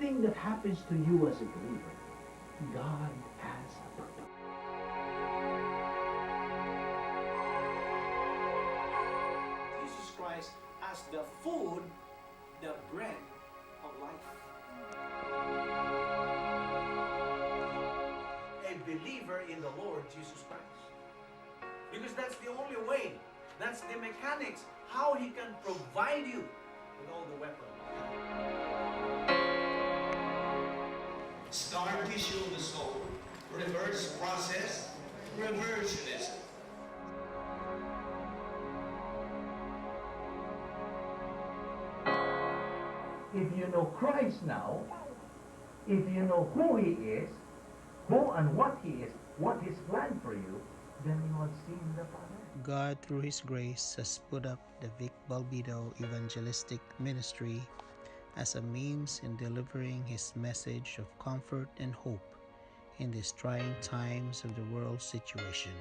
Everything that happens to you as a believer, God has a purpose. Jesus Christ as the food, the bread of life. A believer in the Lord Jesus Christ. Because that's the only way, that's the mechanics, how He can provide you with all the weapons. Scar tissue of the soul, reverse process, reversionism. If you know Christ now, if you know who He is, who and what He is, what His plan for you, then you have seen the Father. God, through His grace, has put up the Vic Balbido Evangelistic Ministry as a means in delivering His message of comfort and hope in these trying times of the world situation.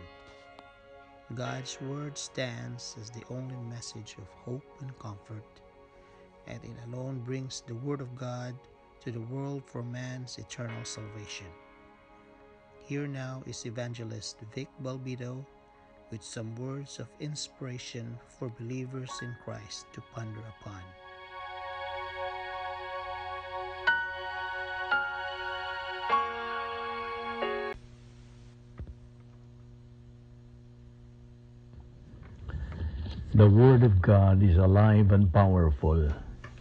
God's Word stands as the only message of hope and comfort, and it alone brings the Word of God to the world for man's eternal salvation. Here now is Evangelist Vic Balbido with some words of inspiration for believers in Christ to ponder upon. The Word of God is alive and powerful,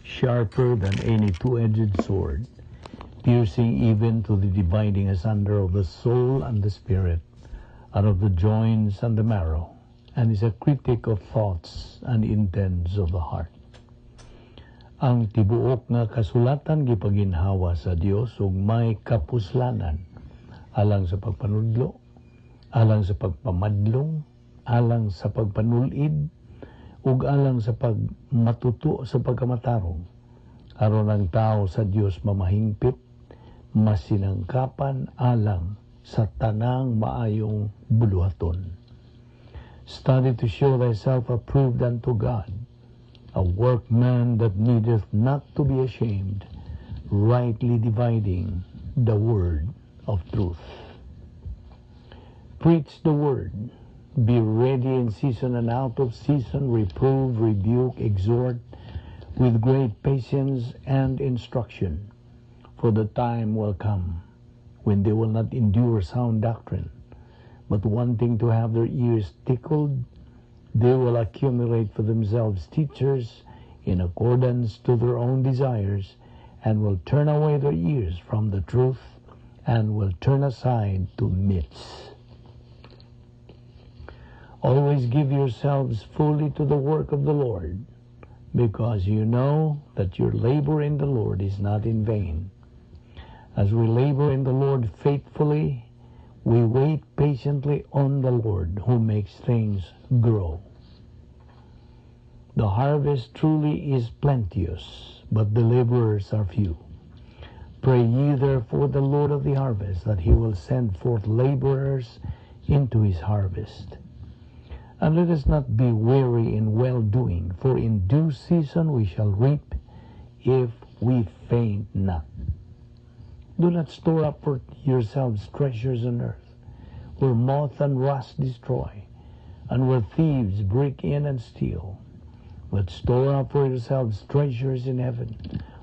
sharper than any two-edged sword, piercing even to the dividing asunder of the soul and the spirit, and of the joints and the marrow, and is a critic of thoughts and intents of the heart. Ang tibuok nga kasulatan gipaginhawa sa Dios ug may kapuslanan alang sa pagpanudlo, alang sa pagpamadlong, alang sa pagpanulid, ug alang sa pagmatuto sa pagkamatarong, aron ang tao sa Dios mamahingpit, masinangkapan alang sa tanang maayong buluhaton. Study to show thyself approved unto God, a workman that needeth not to be ashamed, rightly dividing the word of truth. Preach the word. Be ready in season and out of season, reprove, rebuke, exhort with great patience and instruction. For the time will come when they will not endure sound doctrine, but wanting to have their ears tickled, they will accumulate for themselves teachers in accordance to their own desires, and will turn away their ears from the truth, and will turn aside to myths. Always give yourselves fully to the work of the Lord, because you know that your labor in the Lord is not in vain. As we labor in the Lord faithfully, we wait patiently on the Lord who makes things grow. The harvest truly is plenteous, but the laborers are few. Pray ye therefore the Lord of the harvest that he will send forth laborers into his harvest. And let us not be weary in well-doing, for in due season we shall reap if we faint not. Do not store up for yourselves treasures on earth, where moth and rust destroy, and where thieves break in and steal. But store up for yourselves treasures in heaven,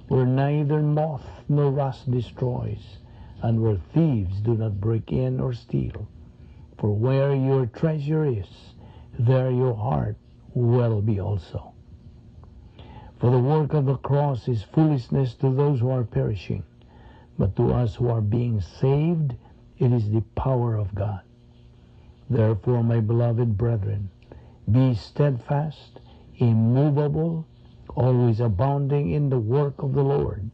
where neither moth nor rust destroys, and where thieves do not break in or steal. For where your treasure is, there your heart will be also. For the work of the cross is foolishness to those who are perishing, but to us who are being saved, it is the power of God. Therefore, my beloved brethren, be steadfast, immovable, always abounding in the work of the Lord,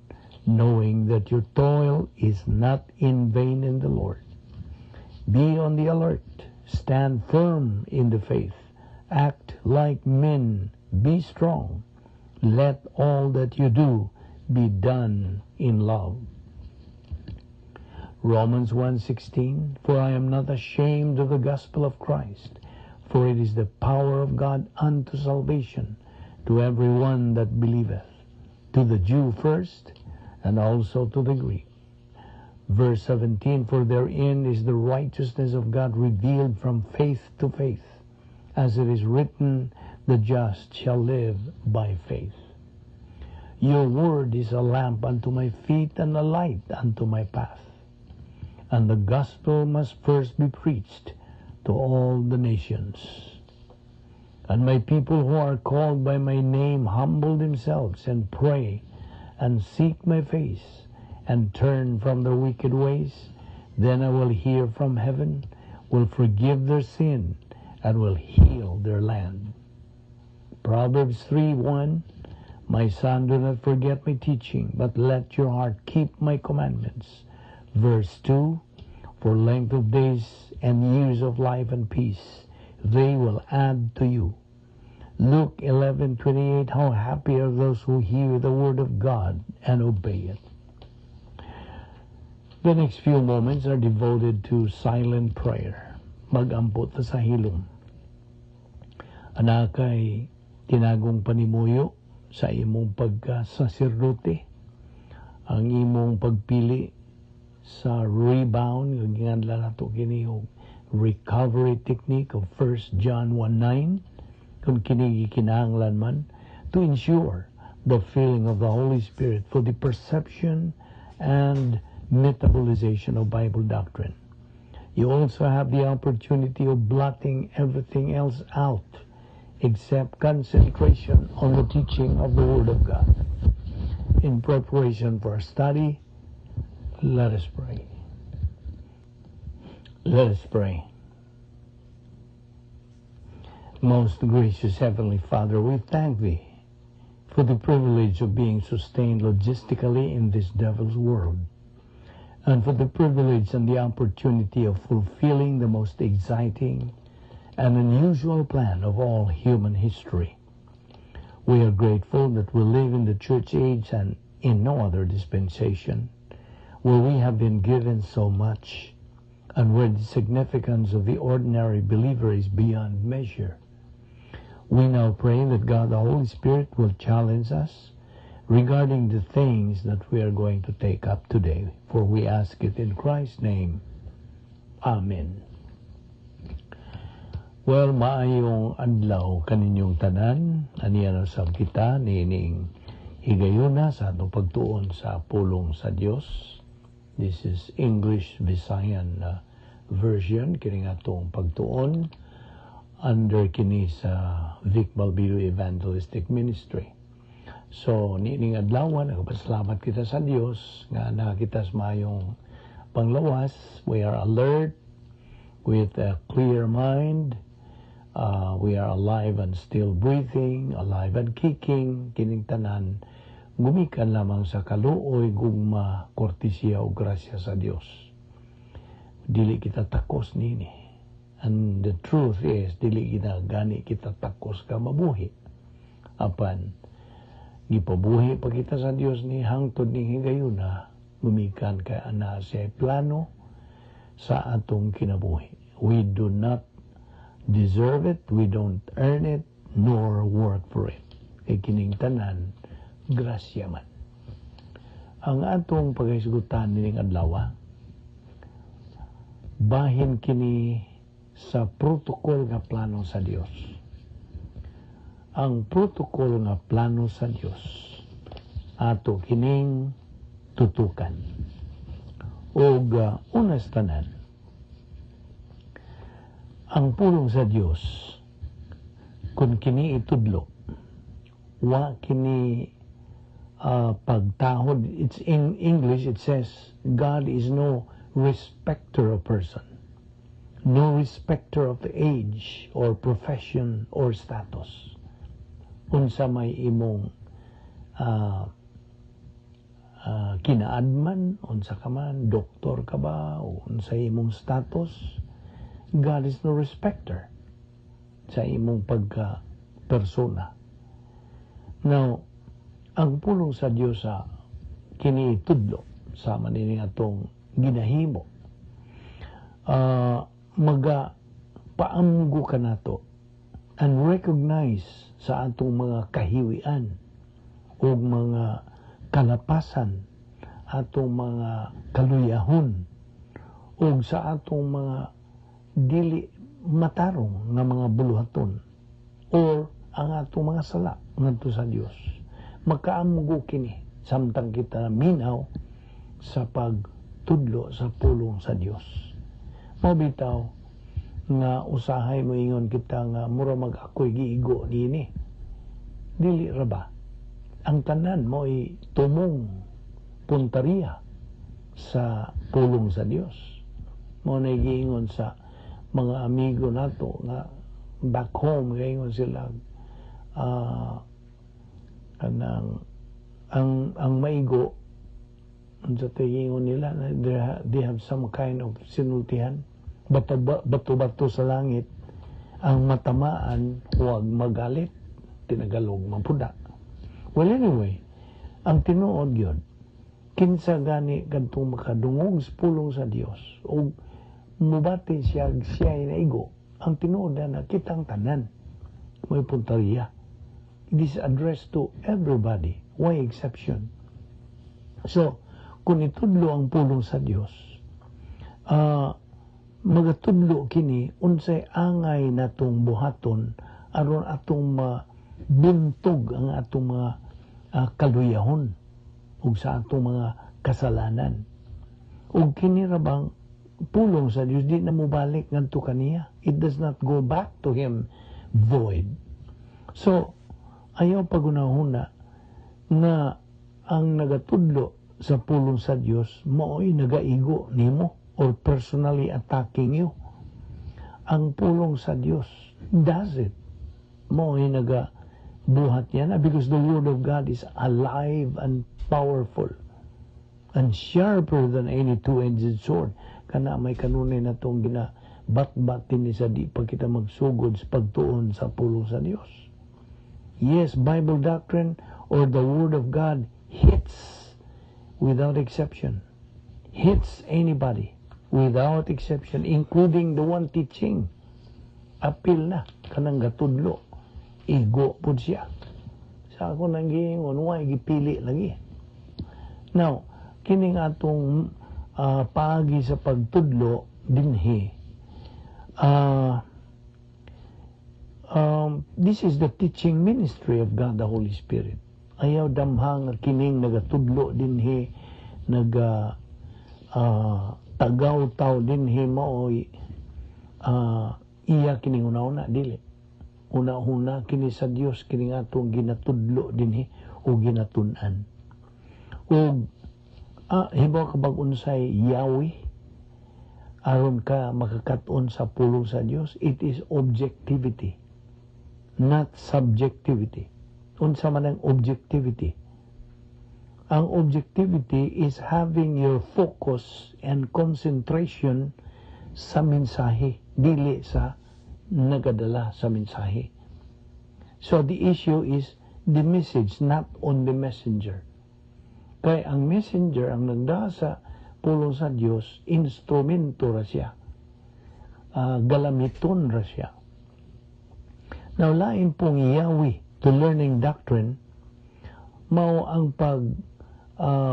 knowing that your toil is not in vain in the Lord. Be on the alert, stand firm in the faith, act like men, be strong. Let all that you do be done in love. Romans 1:16, for I am not ashamed of the gospel of Christ, for it is the power of God unto salvation to every one that believeth, to the Jew first, and also to the Greek. Verse 17, "For therein is the righteousness of God revealed from faith to faith, as it is written, 'The just shall live by faith.'" "Your word is a lamp unto my feet and a light unto my path." And the gospel must first be preached to all the nations. "And my people who are called by my name humble themselves and pray and seek my face and turn from their wicked ways, then I will hear from heaven, will forgive their sin, and will heal their land." Proverbs 3:1, "My son, do not forget my teaching, but let your heart keep my commandments." Verse 2, "For length of days and years of life and peace, they will add to you." Luke 11:28, "How happy are those who hear the word of God and obey it." The next few moments are devoted to silent prayer. Magampo ta sa hilom. Anaa kay tinagong panimuyo sa imong pagka-saserdote, ang imong pagpili sa rebound, nga ginganlan nato kini og recovery technique of 1 John 1:9, kung kini gikinahanglan man to ensure the filling of the Holy Spirit for the perception and metabolization of Bible doctrine. You also have the opportunity of blotting everything else out except concentration on the teaching of the Word of God. In preparation for our study, let us pray. Let us pray. Most gracious Heavenly Father, we thank Thee for the privilege of being sustained logistically in this devil's world, and for the privilege and the opportunity of fulfilling the most exciting and unusual plan of all human history. We are grateful that we live in the church age and in no other dispensation, where we have been given so much and where the significance of the ordinary believer is beyond measure. We now pray that God the Holy Spirit will challenge us regarding the things that we are going to take up today, for we ask it in Christ's name. Amen. Well, maayong adlaw kaninyong tanan. Aniya na sab kita niining higayuna sa atong pagtuon sa pulong sa Dios. This is English Visayan version kining atong pagtuon under kini sa Vic Balbido Evangelistic Ministry. So niining adlaw, nagpasalamat kita sa Dios nga nakita sa maayong panglawas. We are alert with a clear mind. We are alive and still breathing, alive and kicking, kining tanan gumikan lamang sa kaluoy, gugma, kortesiya o grasya sa Dios. Dili kita takos nini. And the truth is, dili kita gani kita takos ka mabuhi. Apan, gipabuhi pa kita sa Dios ni hangtod ning higayuna, gumikan kay ana siya plano sa atong kinabuhi. We do not deserve it, we don't earn it, nor work for it. Kay kining tanan, grasya man. Ang atong paghisgutan nining adlaw, bahin kini sa protocol nga plano sa Dios. Ang protocol nga plano sa Dios ato kining tutukan. Og unas tanan, ang pulong sa Dios, kung kini itudlo, wa kini pagtahod. It's in English, it says, "God is no respecter of person, no respecter of the age or profession or status." Unsa may imong kinaadman, unsa ka man, doktor ka ba, o unsa imong status, God is no respecter sa imong pagka persona. Now, ang pulong sa Dios sa kini itudlo sa manining atong ginahimo, maga paamgo ka nato and recognize sa atong mga kahiwian o mga kalapasan. atong mga kaluyahon ug sa atong mga dili matarong nga mga buluhaton or ang atong mga sala ngadto sa Dios. Makaamgo kini samtang kita minaw sa pagtudlo sa pulong sa Dios. Mao bitaw nga usahay moingon kita nga mura mag ako'y giigo niini. Dili ra ba? Ang tanan mo'y tumong puntariya sa pulong sa Dios. Mao na giingon sa mga amigo nato nga back home, gaingon sila kanang ang maigo, unsa tay giingon nila, they have some kind of sinultihan, bato bato bato sa langit ang matamaan, huwag magalit, tinagalog mapuda. Well, anyway, ang tinuod yun, kinsa gani kadtong makadungog sa pulong sa Dios ug mubati siya, siya ay naigo, ang tinuod na kitang tanan may puntariya. It is addressed to everybody, why exception. So kung itudlo ang pulong sa Dios, magatudlo kini unsay angay natong buhaton aron atong mabuntog ang atong mga kaluyahon ug sa atong mga kasalanan. Ug kini ra bang pulong sa Dios, di na mobalik ngadto kaniya. It does not go back to Him void. So ayaw pagunahuna nga ang nagatudlo sa pulong sa Dios mao'y nagaigo nimo or personally attacking you. Ang pulong sa Dios does it. Mao'y nagabuhat niya na because the word of God is alive and powerful and sharper than any two-edged sword. Kana may kanunay na itong ginabatbat ni sa di pa kita magsugod sa pagtuon sa pulong sa Dios. Yes, Bible doctrine or the word of God hits without exception. Hits anybody without exception, including the one teaching. Apil na kanang gatudlo. Igo pud siya. Sa ako nang giingon, why gipili lagi? Now, kining atong paagi sa pagtudlo dinhi, this is the teaching ministry of God the Holy Spirit. Ayaw damha nga kining nagatudlo dinhi, naga tagaw-taw dinhi, maoy iya kining una-una. Dili, una-una kini sa Dios kining atong ginatudlo dinhi o ginatun-an. Ug hibaw ka bag unsay yawi aron ka makakat-on sa pulong sa Dios? It is objectivity, not subjectivity. Unsa man ang objectivity? Ang objectivity is having your focus and concentration sa mensahe, dili sa nagadala sa mensahe. So the issue is the message, not on the messenger. Kay ang messenger, ang nagdala sa pulong sa Dios, instrumento ra siya. Galamiton ra siya. Now, lain pong yawi to learning doctrine, mao ang pag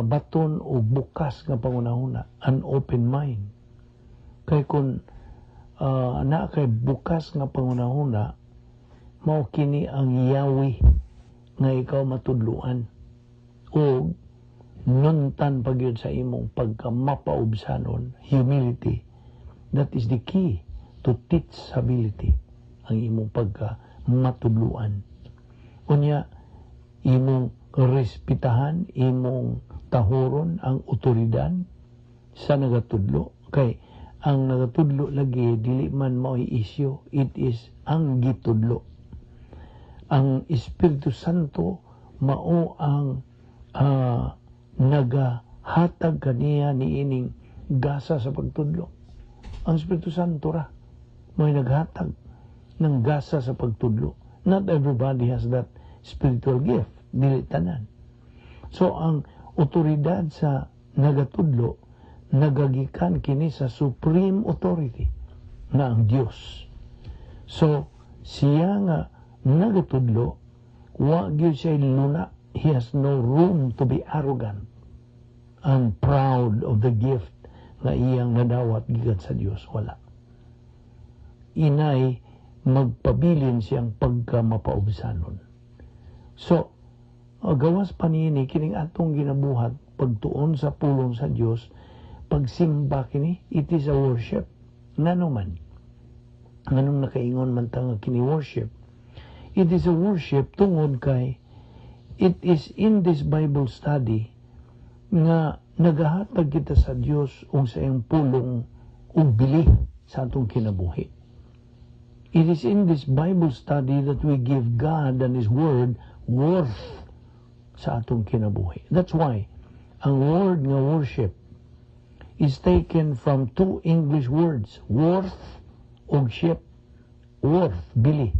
baton o bukas nga pangunahuna, an open mind. Kay kung na kay bukas nga pangunahuna, mao kini ang yawi nga ikaw matudluan. O nuntan pagyud sa imong pagka mapaubsanon, humility. That is the key to teachability, ang imong pagka matudluan. Unya, imong respetahan, imong tahuron ang otoridad sa nagatudlo. Kay ang nagatudlo lagi dili man mao'y issue, it is ang gitudlo. Ang Espiritu Santo mao ang nagahatag kaniya niining gasa sa pagtudlo. Ang Espiritu Santo ra mo'y naghatag ng gasa sa pagtudlo. Not everybody has that spiritual gift, dili tanan. So ang otoridad sa nagatudlo nagagikan kini sa supreme authority na ang Dios. So siya nga nagatudlo, wa gyud siya luna. He has no room to be arrogant. and proud of the gift nga iyang nadawat gikan sa Dios. Wala. Inay magpabilin siyang pagka mapaubsanon. So, gawas pa niini, kining atong ginabuhat, pagtuon sa pulong sa Dios, pagsimba kini, it is a worship. Ngano man? Nganong nakaingon man ta nga kini worship? It is a worship tungod kay it is in this Bible study nga nagahatag kita sa Dios ug sa iyang pulong ug bili sa atong kinabuhi. It is in this Bible study that we give God and His Word worth sa atong kinabuhi. That's why ang word nga worship is taken from two English words, worth ug ship. Worth, bili.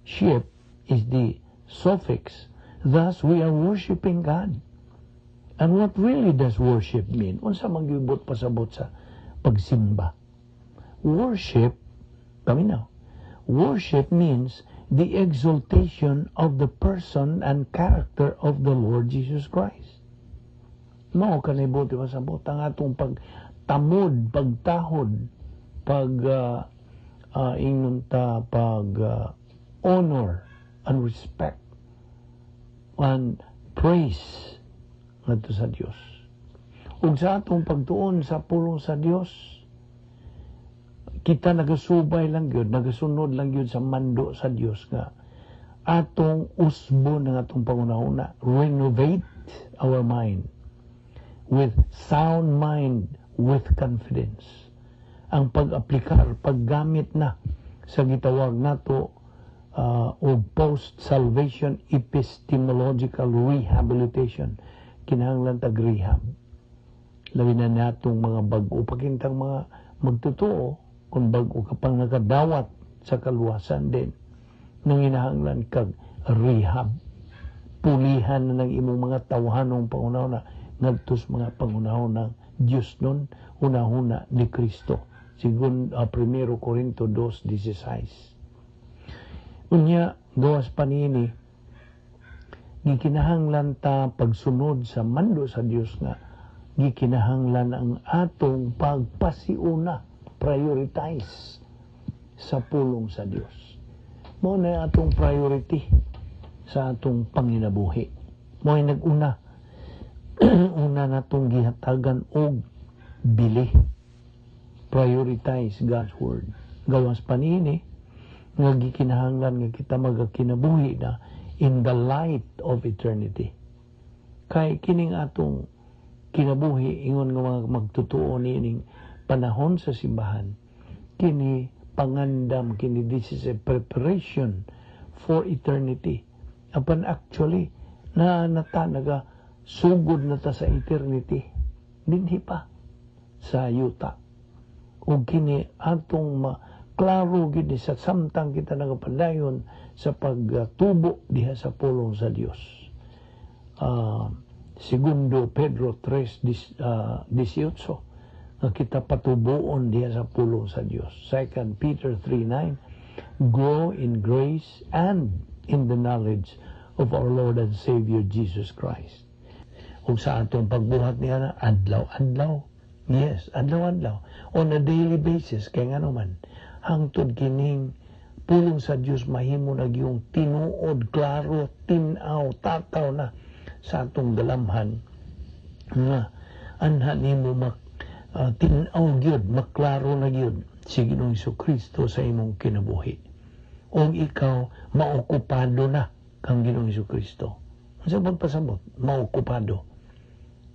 Ship is the suffix. Thus, we are worshiping God. And what really does worship mean? Unsa man gyud pasabot sa pagsimba? Worship, paminaw. Worship means the exaltation of the person and character of the Lord Jesus Christ. Mao kanay buot pasabot ang atong pagtamod, pagtahod, pag ingnon ta pag honor and respect and praise ngadto sa Dios. Ug sa atong pagtuon sa pulong sa Dios, kita nagasubay lang gyud, nagasunod lang gyud sa mando sa Dios nga atong usbon ng atong panghunahuna, renovate our mind with sound mind with confidence. Ang pag-aplikar, paggamit na sa gitawag nato og post-salvation epistemological rehabilitation. Kinahanglan tag rehab. Labi na natong mga bag-o pakintang mga magtotoo, kung bag-o ka pang nakadawat sa kaluwasan din, nanginahanglan kag rehab. Pulihan na ng imong mga tawhanong panghunahuna ngadto sa mga panghunahuna ng Diyos nun, hunahuna ni Kristo. Sigon 1 Corinto 2:16. Unya, gawas pa niini, gikinahanglan ta pagsunod sa mando sa Dios nga gikinahanglan ang atong pagpasiuna, prioritize sa pulong sa Dios. Mao na atong priority sa atong panginabuhi. Mao nag-una una natong gihatagan og bili. Prioritize God's Word. Gawas pa niini nga gikinahanglan nga kita magakinabuhi na in the light of eternity. Kay kining atong kinabuhi, ingon nga mga magtutuo niining panahon sa simbahan, kini pangandam kini, this is a preparation for eternity. Apan actually na nata naga sugod na ta sa eternity dinhi pa sa yuta. Ug kini atong ma klaro gid sa samtang kita nagapadayon sa pagtubo diha sa pulong sa Dios. Segundo Pedro 3 18 nga kita patubuon diha sa pulong sa Dios. 2 Peter 3:9, grow in grace and in the knowledge of our Lord and Savior Jesus Christ. Ug sa atong pagbuhat niya na adlaw-adlaw. Yes, adlaw-adlaw. On a daily basis, kay ngano man, hangtod kining pulong sa Dios mahimo na yung tinuod, klaro, tin-aw, tataw na sa atong galamhan nga anha nimo mak tin-aw gyud, maklaro na gyud si Ginoong Kristo sa imong kinabuhi. Ug ikaw maokupado na kang Ginoong Kristo. Unsa pasabot? Maokupado.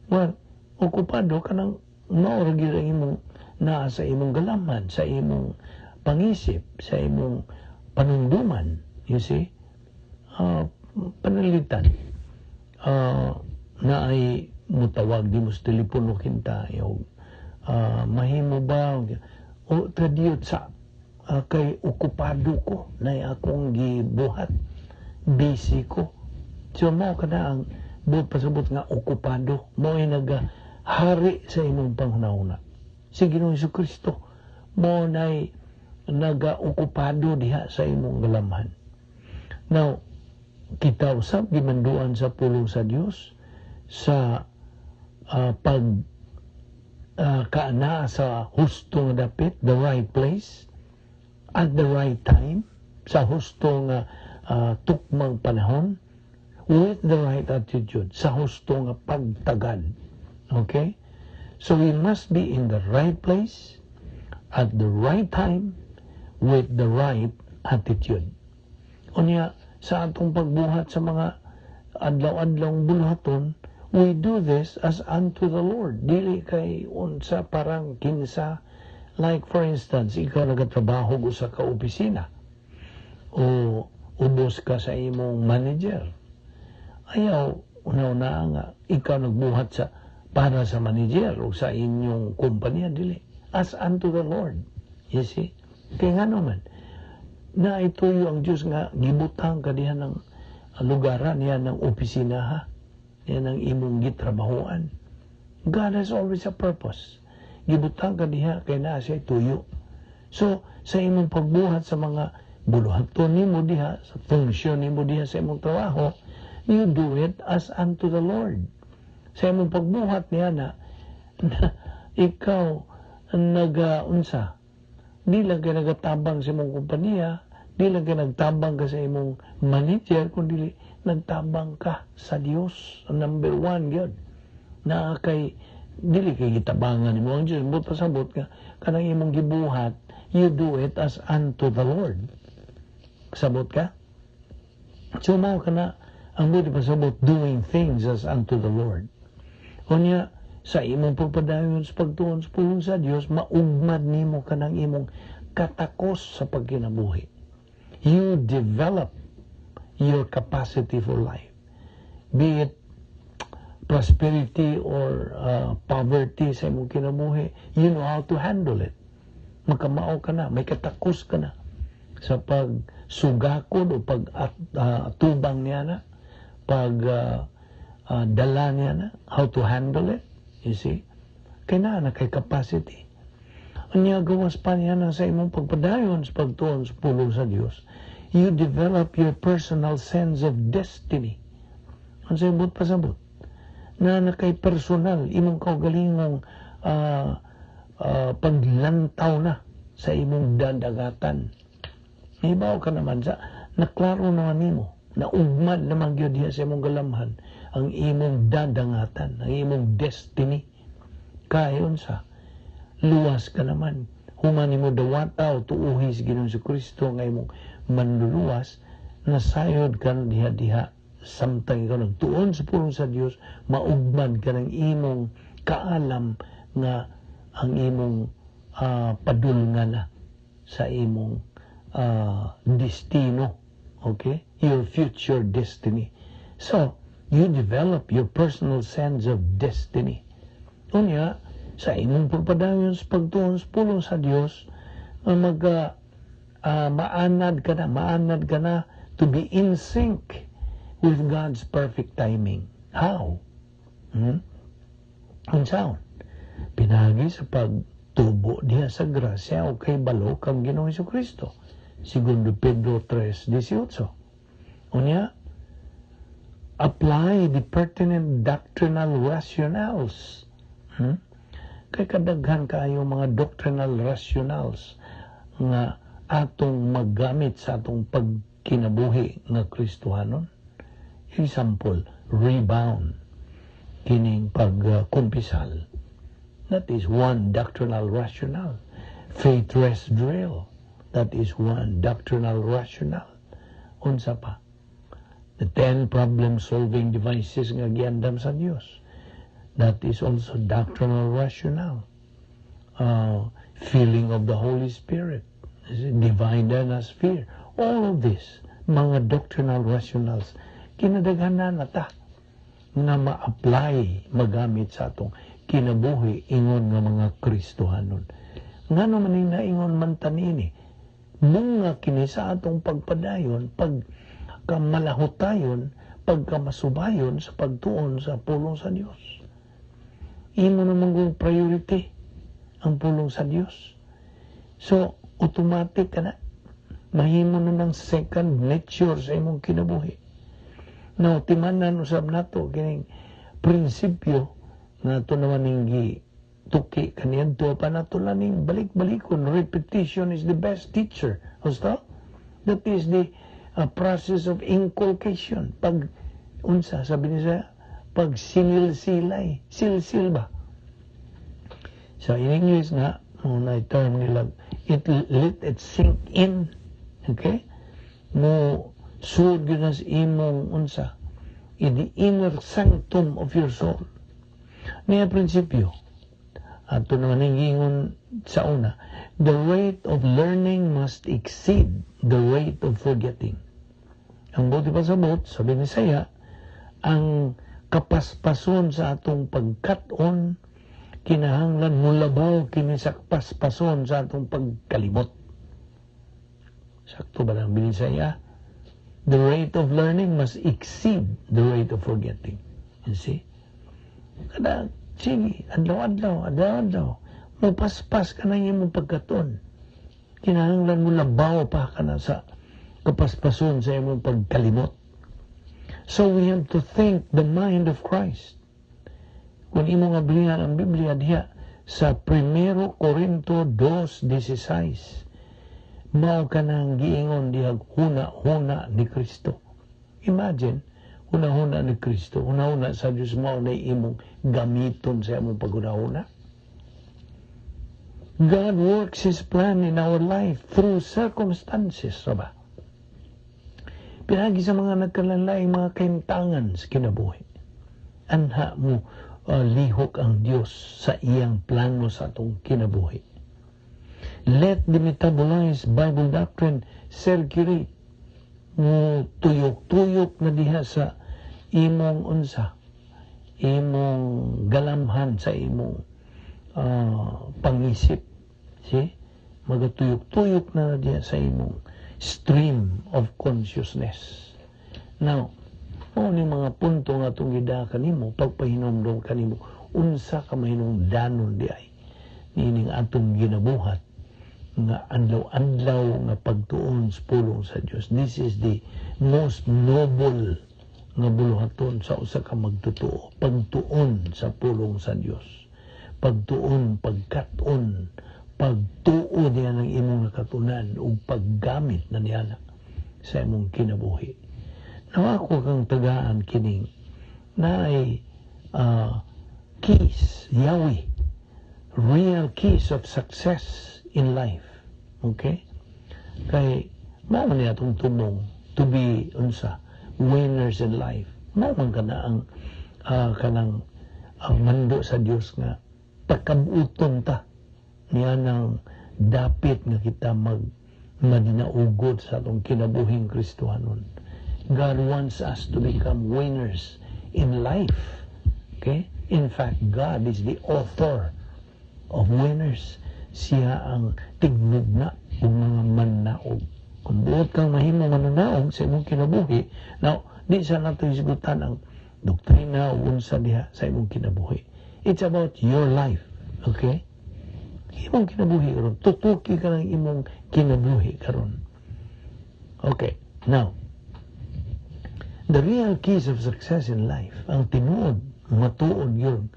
Well, okupado kanang mao ra gyud ang imong naa sa imong galaman, sa imong pangisip, sa imong panunduman, you see? Panalitan. Na ay mutawag di mo sa telepono kinta, yung, mahimo ba o tadiyot sa kay okupado ko na akong gibuhat, busy ko. So mao kana ang buot pasabot nga okupado, mao ay nagahari sa imong panghunahuna si Ginoong Kristo, mao nay nagaokupado diha sa imong galamhan. Now, kita usab gimanduan sa pulong sa Dios sa pag kaana sa husto nga dapit, the right place, at the right time, sa husto nga tukmang panahon, with the right attitude, sa husto nga pagtagad. Okay? So we must be in the right place, at the right time, with the right attitude. Unya, sa atong pagbuhat sa mga adlaw-adlaw buluhaton, we do this as unto the Lord. Dili kay unsa, parang kinsa. Like, for instance, ikaw nagatrabaho usa ka opisina o ubos ka sa imong manager. Ayaw, una-una nga, ikaw nagbuhat sa para sa manager o sa inyong kumpanya, dili. As unto the Lord. You see? Kaya nga naman, na ituyo ang Diyos nga gibutang ka diha ng lugaran niya ng opisina ha. Yan ang imong gitrabahoan. God has always a purpose. Gibutang ka diha kay naa siya tuyo. So, sa imong pagbuhat sa mga buluhaton nimo diha, sa funksyon nimo diha sa imong trabaho, you do it as unto the Lord. Sa imong pagbuhat niya na ikaw nagaunsa, di lang ka nagatabang sa imong kompanya, di lang ka nagtabang ka sa imong manager, kundi nagtabang ka sa Dios. Ang number one gyud. Na kay dili kay gitabangan nimo ang Dios, but pasabot ka kanang imong gibuhat, you do it as unto the Lord. Sabot ka? So mao kana ang buti pasabot, doing things as unto the Lord. Unya, sa imong pagpadayon sa pagtuon sa pulong sa Dios, maugmad nimo kanang imong katakos sa pagkinabuhi. You develop your capacity for life. Be it prosperity or poverty sa imong kinabuhi, you know how to handle it. Makamao ka na, may katakos ka na sa pagsugakod o pag tubang niya na, pag dala niya na, how to handle it, you see? Kaya na, na kay capacity. Unya, gawas pa niya na sa imong pagpadayon sa pagtuon sa pulong sa Dios, you develop your personal sense of destiny. Ang sa ibot pasabot, na kay personal, imong kaugalingong paglantaw na sa imong dadagatan. Ibaw ka naman sa, naklaro naman nimo, na ugmad naman gyud diha sa imong galamhan ang imong dadangatan, ang imong destiny. Kayon sa luwas ka naman. Human nimo dawata o tuuhi si Ginoong Kristo nga imong manluluwas, nasayod ka na diha-diha samtang ikaw nagtuon sa pulong sa Dios, maugmad ka ng imong kaalam nga ang imong padulngan na sa imong destino. Okay? Your future destiny. So, you develop your personal sense of destiny. Unya, sa imong pagpadayon sa pagtuon sa pulong sa Dios, mag maanad ka na to be in sync with God's perfect timing. How? Hmm? Unsaon? Pinagi sa pagtubo diha sa grasya o kay balo kang Ginoong Kristo. Segundo Pedro 3:18. Unya, apply the pertinent doctrinal rationales. Kay kadaghan kaayo mga doctrinal rationales nga atong maggamit sa atong pagkinabuhi nga Kristohanon. Example, rebound kining pagkumpisal. That is one doctrinal rationale. Faith rest drill. That is one doctrinal rationale. Unsa pa? The 10 problem-solving devices nga giandam sa Dios. That is also doctrinal rationale. Feeling of the Holy Spirit. Divine sphere. All of this, mga doctrinal rationales, kinadaghanan na ta nga ma-apply, magamit sa atong kinabuhi ingon nga mga Kristohanon. Ngano man ning naingon man tanini, bunga kini sa atong pagpadayon, pagkamalahutayon, pagkamasubayon sa pagtuon sa pulong sa Dios. Imo naman kung priority ang pulong sa Dios. So, automatic ka na. Mahimo na ng second nature sa imong kinabuhi. Now, timanan usab nato kining prinsipyo Nga ato naman ning gituki kaniadto pa nato lang ning balik-balikon. Repetition is the best teacher. Gusto? That is the process of inculcation. Pag unsa sabi niya, pag sinilsilay, silsil ba? So in English nga, na term nila, it let it sink in. Okay? Mo sud gyud na sa imong unsa, in the inner sanctum of your soul. Niya prinsipyo, ato naman ang giingon sa una, the rate of learning must exceed the rate of forgetting. Ang buot ipasabot, sabi ni saya, ang kapaspason sa atong pagkat-on, kinahanglan mulabaw kini sa paspason sa atong pagkalimot. Sakto ba lang binisaya? The rate of learning must exceed the rate of forgetting. You see? Kada, sige, adlaw-adlaw, adlaw-adlaw, mupaspas ka ng imong pagkaton. Kinahanglan mo labaw pa ka na sa kapaspason sa imong pagkalimot. So we have to think the mind of Christ. Kung imong ablihan ang Biblia diha sa 1 Corinto 2:16, mao kanang giingon diha, huna-huna ni Kristo. Imagine, huna-huna ni Kristo, huna-huna sa Diyos, mao na imong gamiton sa imong paghuna-huna. God works His plan in our life through circumstances, ba? Pinagi sa mga nagkalanlaing mga kahimtangan sa kinabuhi. Anha mo lihok ang Dios sa iyang plano sa atong kinabuhi. Let the metabolized Bible doctrine circulate. Mo tuyok-tuyok na diha sa imong unsa, imong galamhan, sa imong pangisip. See? Magatuyok-tuyok na diha sa imong stream of consciousness. Now, mao ni mga punto nga atong gidaka kanimo, pagpahinumdom kanimo, unsa ka mahinungdanon di ay niining atong ginabuhat nga adlaw-adlaw nga pagtuon sa pulong sa Dios. This is the most noble nga buluhaton sa usa ka magtotoo, pagtuon sa pulong sa Dios, pagtuon, pagkat-on, pagtuo niya ng imong nakatunan ug paggamit na niya sa imong kinabuhi. Now, ako kang tagaan kining naay keys, yawi, real keys of success in life. Okay? Kay mao man niya atong tumong to be unsa, winners in life. Mao man kana ang kanang mando sa Dios nga pakabuton ta niya nang dapit nga kita mag madinaugod sa atong kinabuhing Kristohanon. God wants us to become winners in life. Okay? In fact, God is the author of winners. Siya ang tignugna ug mga mannaog. Kung buot kang mahimo mananaog sa imong kinabuhi, now, di sa nato hisgutan ang doktrina o unsa diha sa imong kinabuhi. It's about your life. Okay? Imong kinabuhi karon. Tutuki ka ng imong kinabuhi karon. Okay. Now, the real keys of success in life, ang tinuod, matuod yun,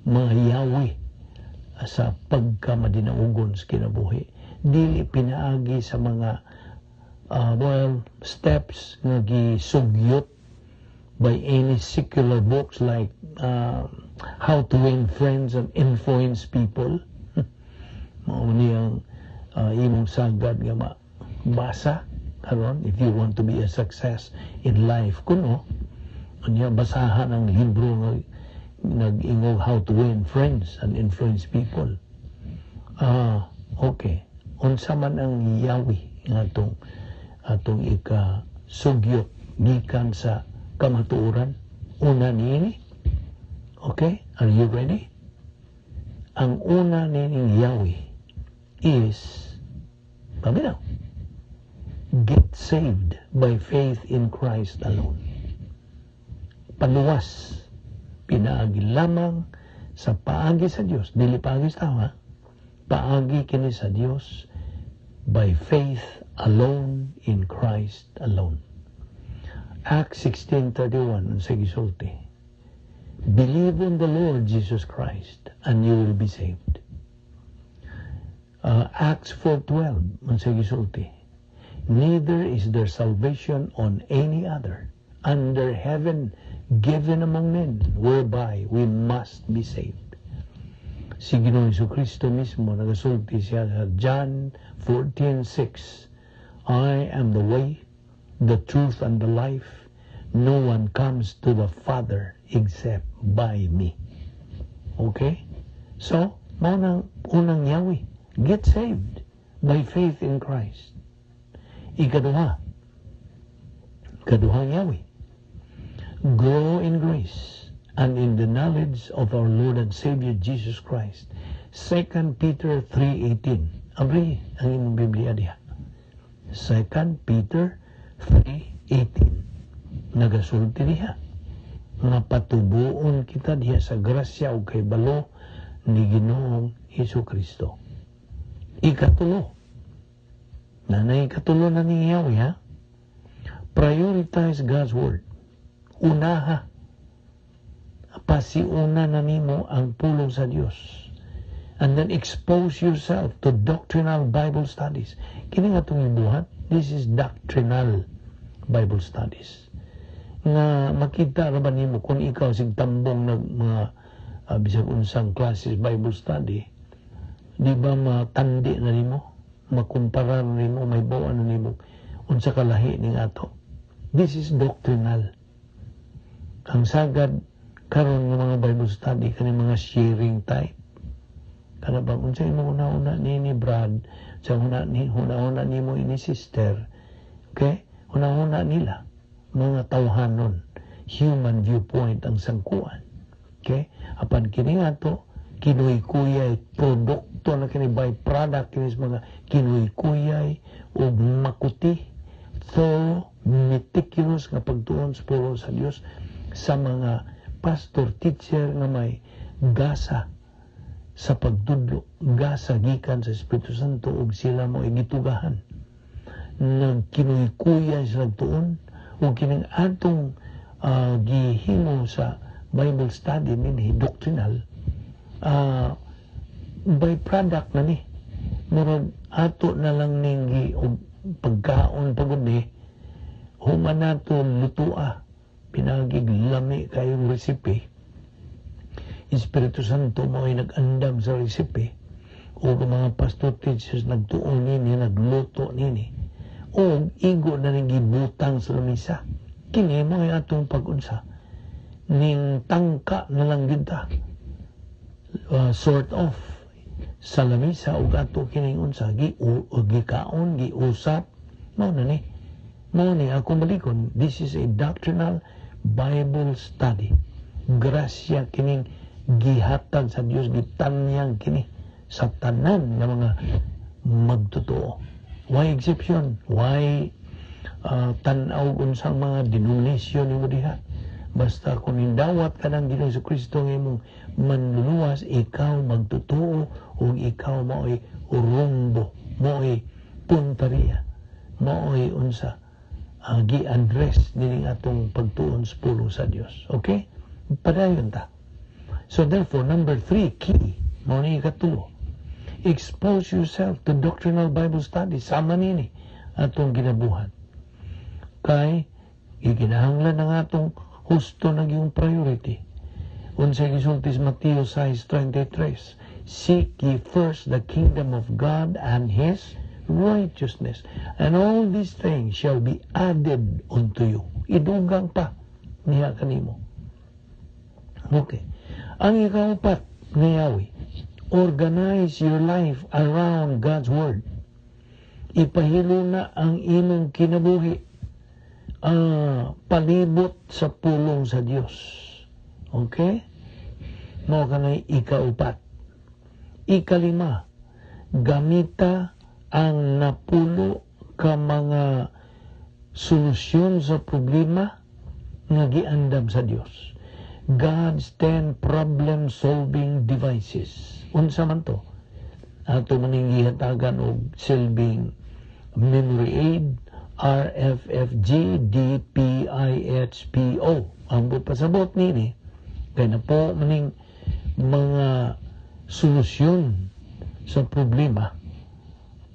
mga yawi sa pagkamadinaugon sa kinabuhi. Dili pinaagi sa mga well, steps nga gisugyot by any secular books like How to Win Friends and Influence People. Mao niyang imong sagad nga mabasa karon if you want to be a success in life kuno. Unya basahan ang libro nga nag-ingog How to Win Friends and Influence People. Ah, okay. Unsa man ang yawi nga atong atong ika sugyot gikan sa kamatuoran? Una niini. Okay? Are you ready? Ang una nining yawi is, paminaw, get saved by faith in Christ alone. Paluwas, pinaagi lamang sa paagi sa Dios, dili paagi sa tao, ha? Paagi kini sa Dios, by faith alone in Christ alone. Acts 16:31, unsa gisulti? Believe in the Lord Jesus Christ and you will be saved. Acts 4:12, unsay gisulti? Neither is there salvation on any other under heaven given among men whereby we must be saved. Si Ginoong Kristo mismo nagasulti siya sa John 14:6, "I am the way, the truth, and the life. No one comes to the Father except by me." Okay? So, mao nang unang yawi. Get saved by faith in Christ. Ikaduha. Ikaduhang yawi. Grow in grace and in the knowledge of our Lord and Savior Jesus Christ. 2 Peter 3:18. Abri ang imong Biblia diha. 2 Peter 3:18. Nagasulti diha nga patubuon kita diha sa grasya ug kahibalo ni Ginoong Hesus Kristo. Ikatulo. Nanay, ikatulo na ni yawi, ha? Prioritize God's Word. Unaha. Pasiuna na nimo ang pulong sa Dios. And then expose yourself to doctrinal Bible studies. Kini nga itong ibuhat, this is doctrinal Bible studies. Nga makita ra ba nimo kung ikaw sig tambong nag mga bisag unsang classes Bible study, di ba matandi na nimo, makumpara na nimo, may na nimo unsa kalahi ning ato? This is doctrinal. Ang sagad karon nga mga Bible study, kani mga sharing type. Kana bang unsa imong una-una ni Brad, sa una ni huna-huna nimo ini, sister? Okay? Huna-huna nila mga tawhanon, human viewpoint ang sangkuan. Okay? Apan kini nga to kinuy-kuyay, produkto na kini, byproduct kini sa mga kinuy-kuyay ug makuti, thorough, meticulous nga pagtuon sa pulong sa Dios sa mga pastor, teacher nga may gasa sa pagtudlo, gasa gikan sa Espiritu Santo, ug sila mo gitugahan. Nagkinuy-kuyay sa nagtuon ug kining atong gihimo sa Bible study nini, doctrinal, byproduct na ni. Murag ato na lang ning gi og pagkaon pagod ni human nato lutua, pinagig lami kayong recipe. Espiritu Santo mo ay nag-andam sa recipe o mga pastor, teachers nagtuon nini, nagluto nini o igo na ning gibutang sa lamisa. Kini mo ay atong pag-unsa ning tangka na lang gyud ta, sort of sa lamisa, ug ato kining unsa gi o gikaon, giusap. Mao na ni, mao ni akong balikon. This is a doctrinal Bible study. Grasya kining gihatag sa Dios, gitanyang kini sa tanan nga mga magtotoo. Why exception? Why tan-aw unsang mga denomination nimo diha? Basta kung nindawat ka ng Ginoong Kristo nga imong manluluwas, ikaw magtotoo ug ikaw mao'y rumbo, mao'y punteriya, mao'y unsa gi-address nining atong pagtuon sa pulong sa Dios. Okay? Padayon ta. So therefore, number three key, mao ni ikatulo. Expose yourself to doctrinal Bible study. Sama nini atong ginabuhat. Kay gikinahanglan ang atong husto na yung priority. Unsay gisulti sa Mateo 6:23? "Seek ye first the kingdom of God and His righteousness, and all these things shall be added unto you." Idugang pa niya kanimo. Okay. Ang ikaupat nga yawi, organize your life around God's Word. Ipahilo na ang imong kinabuhi palibot sa pulong sa Dios. Okay? Mao kanay ikaupat. Ikalima, gamita ang 10 ka mga solusyon sa problema nga giandam sa Dios. God's 10 problem-solving devices. Unsa man to? Ato maning gihatagan og silbing memory aid, RFFG DPIHPO. Ang pasabot nini, Kay napo maning mga solusyon sa problema,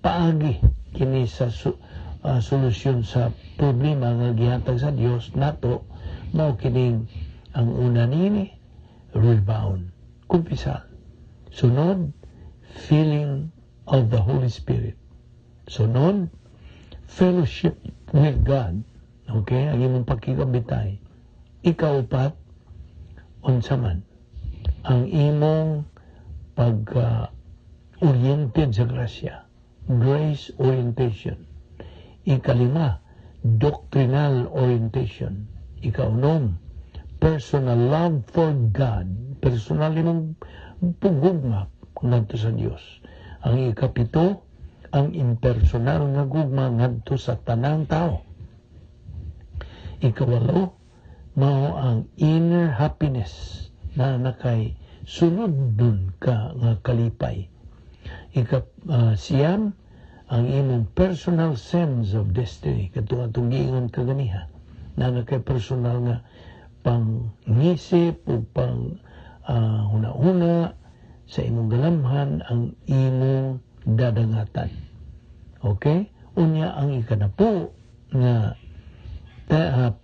paagi kini sa solusyon sa problema nga gihatag sa Dios nato, mao kining ang una nini, rebound, kumpisal. Sunod, filling of the Holy Spirit. Sunod, fellowship with God. Okay, ang imong pakigabitay. Ikaupat, unsa man ang imong pag oriented sa grasya, grace orientation. Ikalima, doctrinal orientation. Ikaunom, personal love for God, personal imong pugugma ngadto sa Dios. Ang ikapito, ang impersonal nga gugma ngadto sa tanang tao. Ikawalo, mao ang inner happiness na nakay sunod dun ka nga kalipay. Ika 9, ang imong personal sense of destiny, katong atong giingon kaganiha na nakay personal nga pangisip o pang huna-huna sa imong galamhan, ang imong dadangatan. Okay? Unya, ang ikanapo nga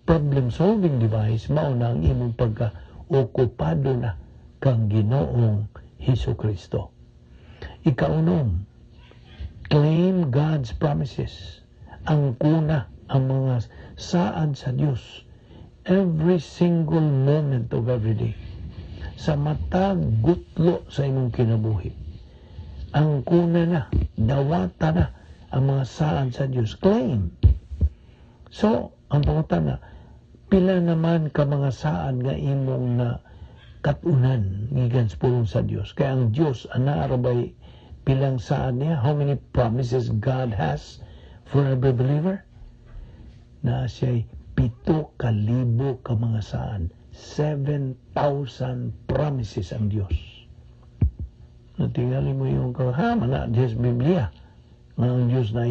problem solving device, mao na ang imong pagka okupado na kang Ginoong Hesus Kristo. Ikaunom, claim God's promises. Ang kuna ang mga saad sa Dios every single moment of every day. Sa matag gutlo sa imong kinabuhi. Ang kuna na, dawata na ang mga saad sa Dios. Claim. So, ang pangutana, pila naman ka mga saad nga imong na katunan gikan sa pulong sa Dios? Kaya ang Dios, ana bay pilang saad niya? How many promises God has for every believer? Na siya'y 7,000 ka mga saad. 7,000 promises ang Dios. Natingali mo yung kahama na Diyos Biblia nga ang Diyos na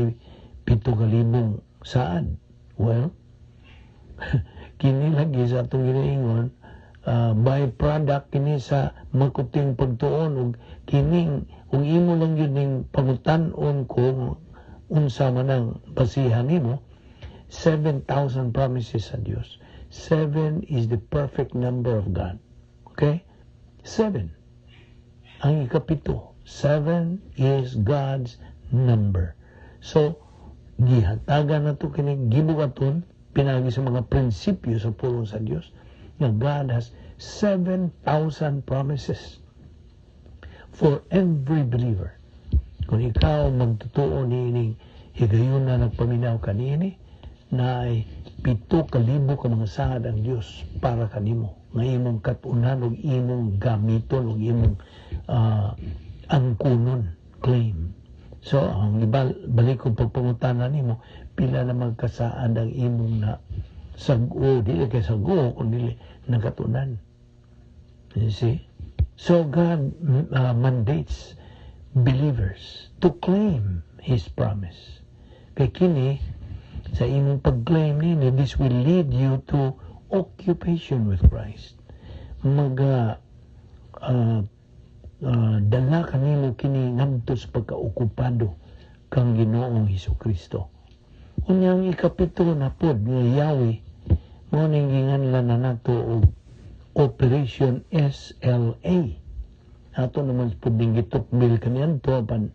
7,000 saad. Well, kini lagi sa atong ginaingon, byproduct kini sa makuting pagtuon ug kining kung imo lang yun ning pangutan-on kung unsa man ang basihan nimo. 7,000 promises sa Dios. 7 is the perfect number of God. Okay? 7. Ang ikapito, 7 is God's number. So, gihatagan na to kini gibuhaton pinagi sa mga prinsipyo sa pulong sa Dios nga God has 7,000 promises for every believer. Kung ikaw magtutuo niining higayon na nagpaminaw kanini, na ay 7,000 ka mga saad ang Dios para kanimo nga imong katunan ug imong gamiton ug imong angkunon, claim. So ang ibal balik kong pagpangutana nimo, pila na magkasaad ang imong na sag-o, dili kay sag-o kun dili nakatunan? You see? So God mandates believers to claim His promise. Kay kini, sa imong pag-claim nini, this will lead you to occupation with Christ. Maga dala kanimo kini ngadto sa pagkaokupado kang Ginoong Hesus Kristo. Unyang ikapito na pod nga yawi, mo ning ginganlan na nato og Operation SLA. Ato naman pud ning gitukbil kaniadto, apan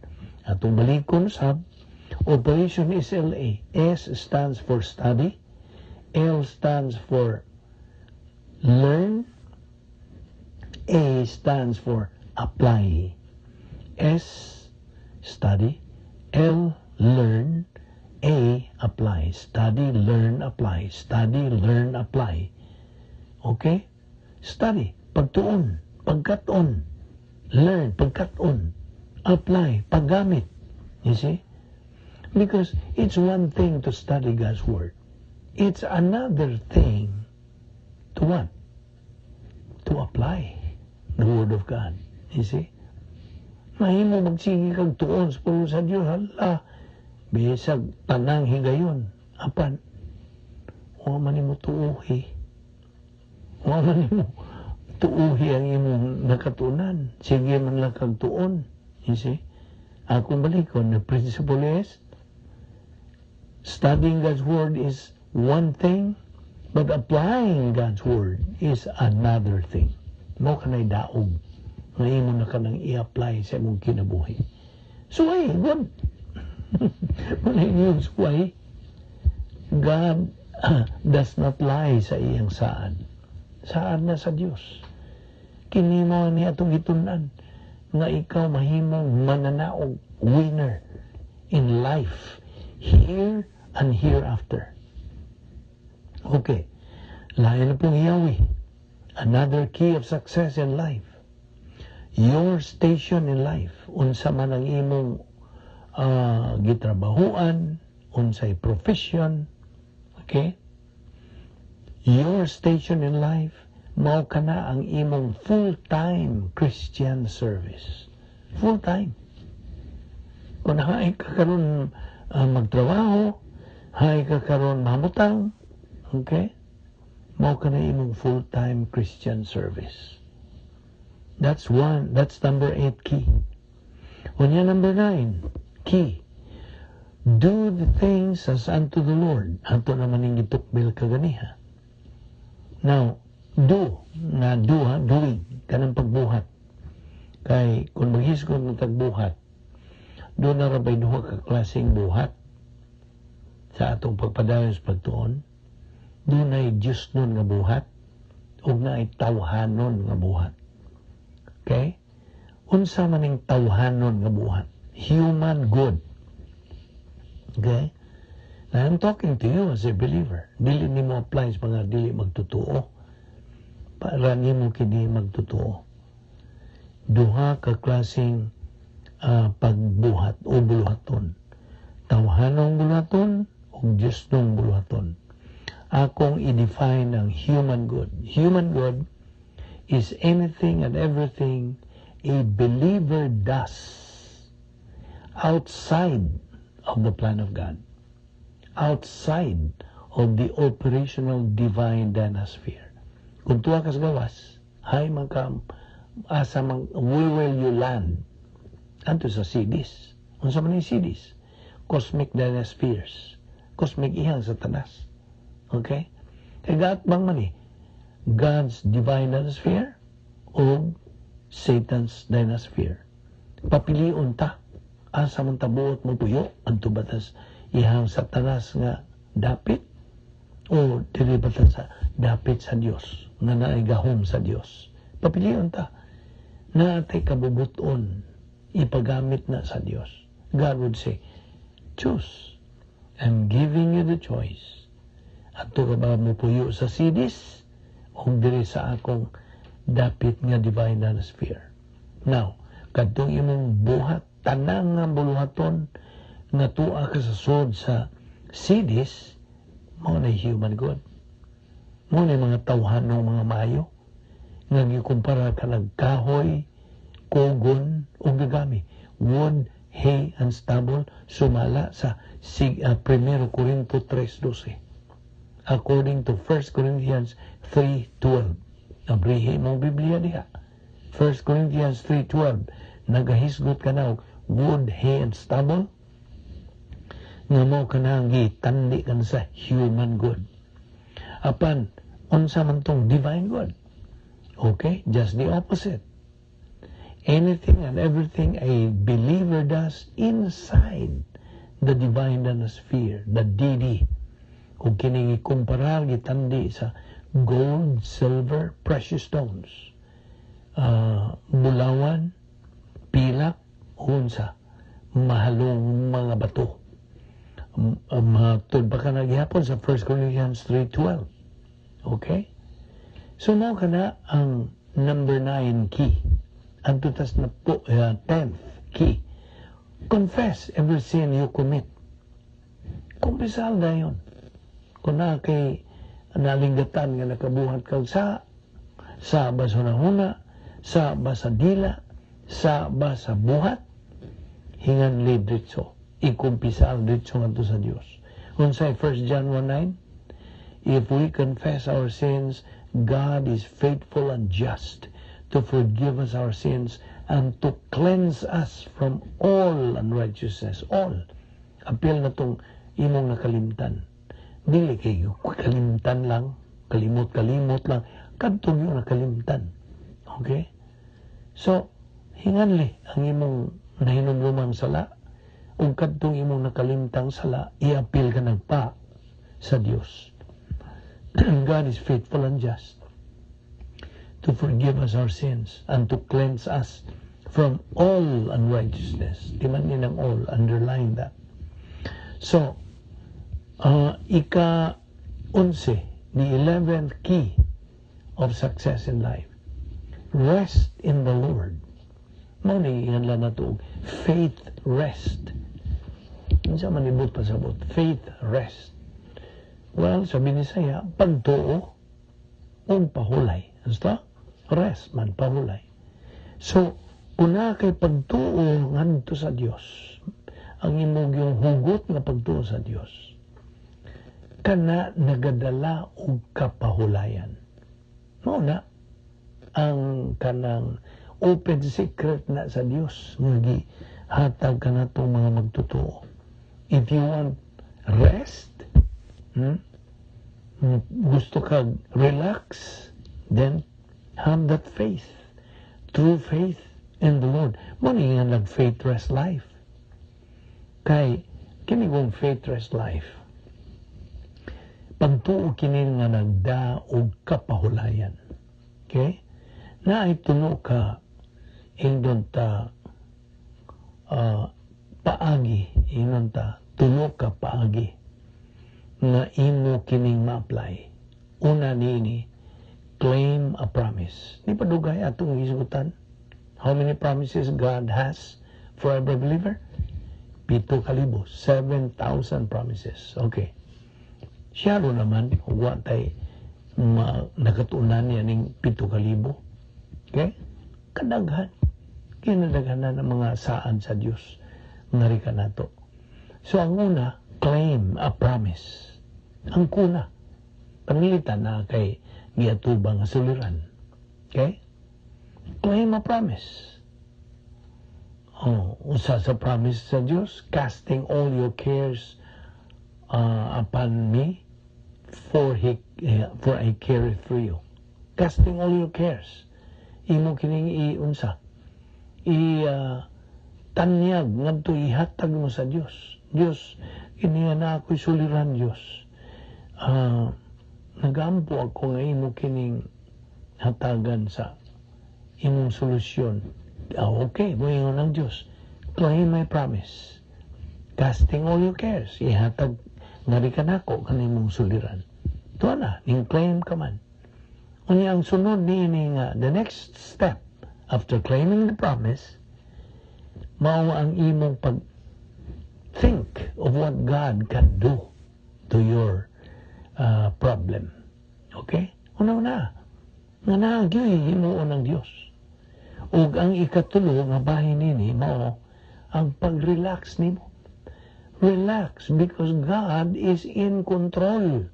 atong balikon sa Operation SLA. S stands for study, L stands for learn, A stands for apply. S, study, L, learn, A, apply. Study, learn, apply. Study, learn, apply. Okay? Study, pagtuon, pagkat-on. Learn, pagkat-on. Apply, paggamit. You see? Because it's one thing to study God's Word. It's another thing to what? To apply the Word of God. You see? Mahimo magsige kag tuon sa pulong sa Dios, hala. Bisag tanang higayon, apan wa man nimo tuohi. Wa man nimo Tuuhi ang imong nakatunan. Sige man lang kag tuon. You see? Akong balikon, the principle is, studying God's Word is one thing, but applying God's Word is another thing. Mao kanay daog nga imo na kanang i-apply sa imong kinabuhi. Suway, good. Mao yung suway. God does not lie sa iyang saad. Saad na sa Dios. Kini mo ni atong gitun-an nga ikaw mahimong mananaog, winner in life, here and hereafter. Okay. Lain na pong hiyawi. Another key of success in life. Your station in life, unsa man ang imong gitrabahuan, unsay profession, okay? Your station in life, mao kana ang imong full-time Christian service. Full-time. Kung haay ka karon magtrabaho, haay ka karon mamutang, okay? Mao kana imong full-time Christian service. That's one, that's number 8 key. Unya, number 9 key. Do the things as unto the Lord. Ato naman ning gitukbil kaganiha. Now, do, nga do ha, doing, kanang pagbuhat. Kay, kung maghisgot ng tagbuhat, duna ra bay duha ka klaseng buhat sa atong pagpadayon sa pagtuon? Dunay Diyosnon nga buhat ug naay tawhanon nga buhat. Okay? Unsa man ning tawhanon nga buhat? Human good. Okay? Now, I'm talking to you as a believer. Dili nimo apply sa mga dili magtotoo. Para nimo kini magtotoo. Duha ka klaseng pagbuhat o buluhaton. Tawhanong buluhaton o Diyosnong buluhaton. Akong i-define ang human good. Human good is anything and everything a believer does outside of the plan of God, outside of the operational divine dynasphere. Kung tuwa kas gawas, hay man ka, asa man, where will you land? Adto sa CDs. Unsa man yung CDs? Cosmic dynaspheres. Cosmic iyang Satanas. Okay? Kay gaatbang man eh, God's divine dynasphere o Satan's dynasphere. Papilion ta. Asa man tabuot mo puyo, adto ba tas iyang Satanas nga dapit o dili ba ta sa dapit sa Dios nga naay gahom sa Dios? Papilion ta. Naa tay kabubuton ipagamit na sa Dios. God would say, "Choose. I'm giving you the choice. Adto ka ba mo puyo sa CDs o diri sa akong dapit nga divine sphere?" Now, kadtong imong buhat, tanang nga buluhaton nga tuwa ka sa sud sa CDs, mao na human good. Mao na mga tawhanong mga maayo nga gikumpara ka kahoy, kugon, ug gagami. Wood, hay, and stubble, sumala sa 1 Corinto 3.12. According to 1 Corinthians 3.12. Abrihi mong Biblia diha. 1 Corinthians 3.12. Nagahisgot ka na og wood, hay, and stubble nga mao kanang gitandi kan sa human good. Apan, unsa man tong divine good? Okay, just the opposite. Anything and everything a believer does inside the divine sphere, the DD, ug kining ikumparar gitandi sa gold, silver, precious stones, bulawan, pilak, unsa, mahalong mga bato. Matud pa ka na gihapon sa 1 Corinthians 3.12. Okay? So mao kana ang number 9 key. Adto tas na po, 10th key. Confess every sin you commit. Kumpisal dayon. Kung naa kay nalinggatan nga nakabuhat kag sa ba sa hunahuna, sa ba sa dila, sa ba sa buhat, hinganli diretso. Ikumpisal diretso ngadto sa Dios. Unsay 1 John 1:9? If we confess our sins, God is faithful and just to forgive us our sins and to cleanse us from all unrighteousness. All. Apil na tong imong nakalimtan. Dili kay kalimtan lang, kalimot-kalimot lang, kadtong yung nakalimtan. Okay? So, hinganli ang imong nahinumdumang sala ug kadtong imong nakalimtang sala, iapil ka nagpa sa Dios. God is faithful and just to forgive us our sins and to cleanse us from all unrighteousness. Di man ng all, underline that. So, ika 11, the 11th key of success in life. Rest in the Lord. Mao ni ingan nato faith rest. Unsa man ibot pasabot? Faith rest. Well, sa Binisaya, pagtuo ug pahulay. Basta? Rest man, pahulay. So, kung naa kay pagtuo ngadto sa Dios, ang imong yung hugot nga pagtuo sa Dios, kana nagadala og kapahulayan. Mao na ang kanang open secret na sa Dios nga gihatag kanatong mga magtotoo. If you want rest, gusto ka relax, then have that faith. True faith in the Lord. Mao ni nga nag faith rest life. Kay kini kong faith rest life. Pagtuo kini nga nagda og kapahulayan. Okay? Naay tulo ka ingdon ta paagi, ingon ta tulo ka paagi nga imo kining ma-apply. Una niini, claim a promise. Di pa dugay atong isugutan? How many promises God has for every believer? 7,000, 7,000 promises. Okay. Siya ro naman, wa tay nakatunan niya ning 7,000. Okay? Kadaghan. Kinadaghanan ang mga saan sa Dios ngari ka nato. So ang una, claim a promise. Ang kuna, pananglitan na kay giatubang nga suliran. Okay? Claim a promise. Oh, usa sa promise sa Dios, "Casting all your cares upon me, for I careth for you." Casting all your cares. Imo kining iunsa. I tanyag ngadto, ihatag mo sa Dios. Dios, kini na ako'y suliran, Dios. Nagampo ako nga imo kining hatagan sa imong solusyon. Ah, okay, moingon ang Dios. Claim my promise. Casting all your cares. Ihatag ngari ka nako kanimong suliran. Tuwa na, ning claim ka man. Unya ang sunod niini nga, the next step after claiming the promise, mao ang imong pag think of what God can do to your problem. Okay? Una-una, nga naa gyuy himuon ng Dios. Ug ang ikatulo nga bahin nini mao ang pag-relax nimo. Relax because God is in control.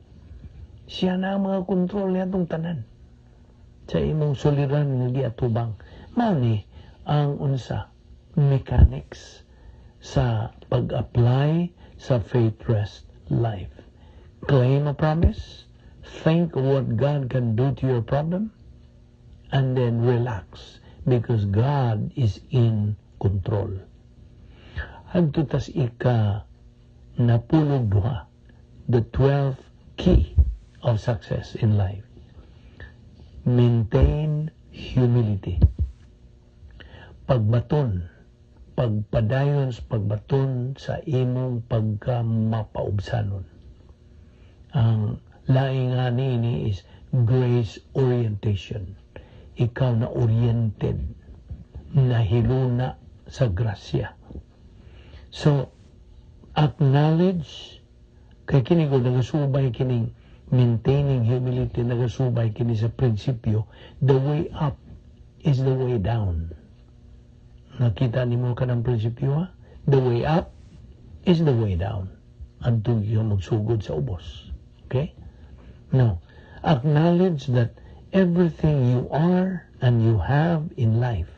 Siya na ang mga kontrol niya itong tanan. Sa imong suliran nga giatubang. Mao ni ang unsa mechanics sa pag-apply sa faith rest life. Claim a promise, think of what God can do to your problem, and then relax because God is in control. Adto tas ika napulog duha, the 12th key of success in life. Maintain humility. Pagbaton, pagpadayon sa pagbaton sa imong pagkamapaubsanon. Ang laing nga niini is grace orientation. Ikaw na oriented, nahiluna sa grasya. So, acknowledge, kay kini ko nagasubay kining maintaining humility, nagasubay kini sa prinsipyo, the way up is the way down. Nakita nimo kanang prinsipyo, ha? The way up is the way down. Adto yung magsugod sa ubos. Okay? Now, acknowledge that Everything you are and you have in life,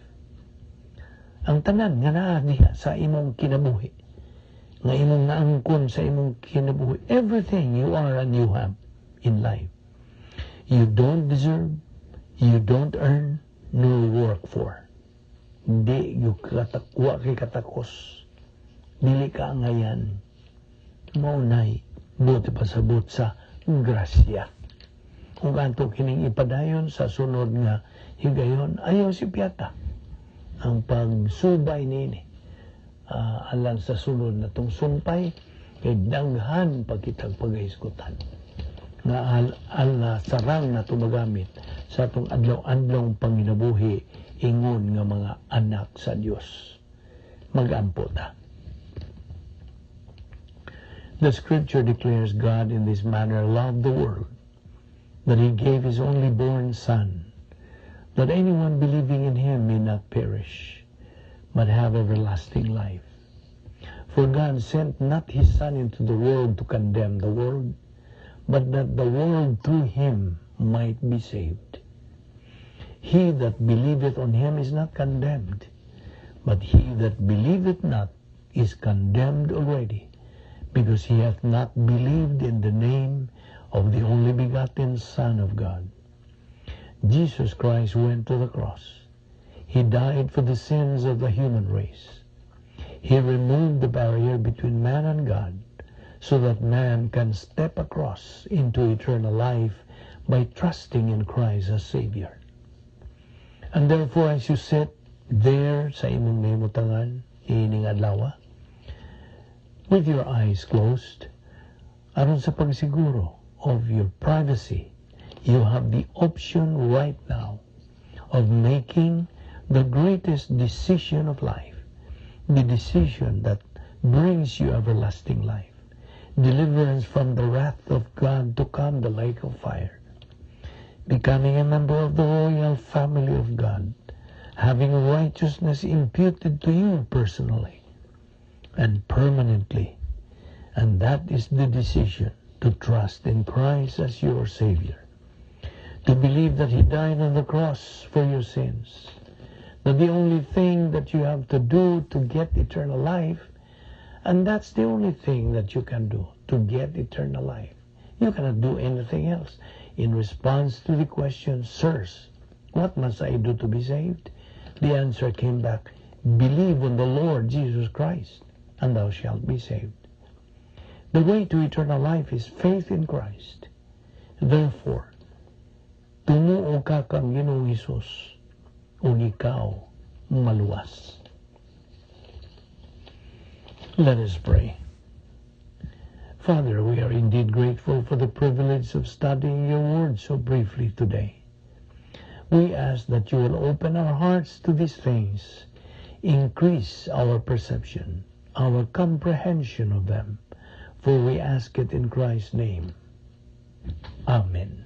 ang tanan nga naa diha sa imong kinabuhi, nga imong naangkon sa imong kinabuhi, everything you are and you have in life, you don't deserve, you don't earn, nor work for. Di yung katakwa kay katakos. Dili ka angayan. Mao nay buot pasabot sa grasya. Kung ato kining ipadayon sa sunod nga higayon, ayaw sipyata ang pagsubay nini alang sa sunod na tong sumpay, kay daghan pa kitang paghisgutan nga al sarang na magamit sa atong adlaw-adlaw panginabuhi ingon nga mga anak sa Dios. Magampo ta. The scripture declares God in this manner loved the world, that he gave his only born Son, that anyone believing in him may not perish, but have everlasting life. For God sent not his Son into the world to condemn the world, but that the world through him might be saved. He that believeth on him is not condemned, but he that believeth not is condemned already, because he hath not believed in the name of the only begotten Son of God. Jesus Christ went to the cross. He died for the sins of the human race. He removed the barrier between man and God so that man can step across into eternal life by trusting in Christ as Savior. And therefore, as you sit there sa imong nahimutangan, ining adlaw, with your eyes closed, aron sa pagsiguro of your privacy, you have the option right now of making the greatest decision of life, the decision that brings you everlasting life, deliverance from the wrath of God to come, the lake of fire, becoming a member of the royal family of God, having righteousness imputed to you personally and permanently. And that is the decision to trust in Christ as your Savior, to believe that He died on the cross for your sins, that the only thing that you have to do to get eternal life, and that's the only thing that you can do to get eternal life. You cannot do anything else. In response to the question, "Sirs, what must I do to be saved?" the answer came back, "Believe on the Lord Jesus Christ, and thou shalt be saved." The way to eternal life is faith in Christ. Therefore, tumuo ka kang Ginoong Hesus ug ikaw maluwas. Let us pray. Father, we are indeed grateful for the privilege of studying your word so briefly today. We ask that you will open our hearts to these things, increase our perception, our comprehension of them, for we ask it in Christ's name. Amen.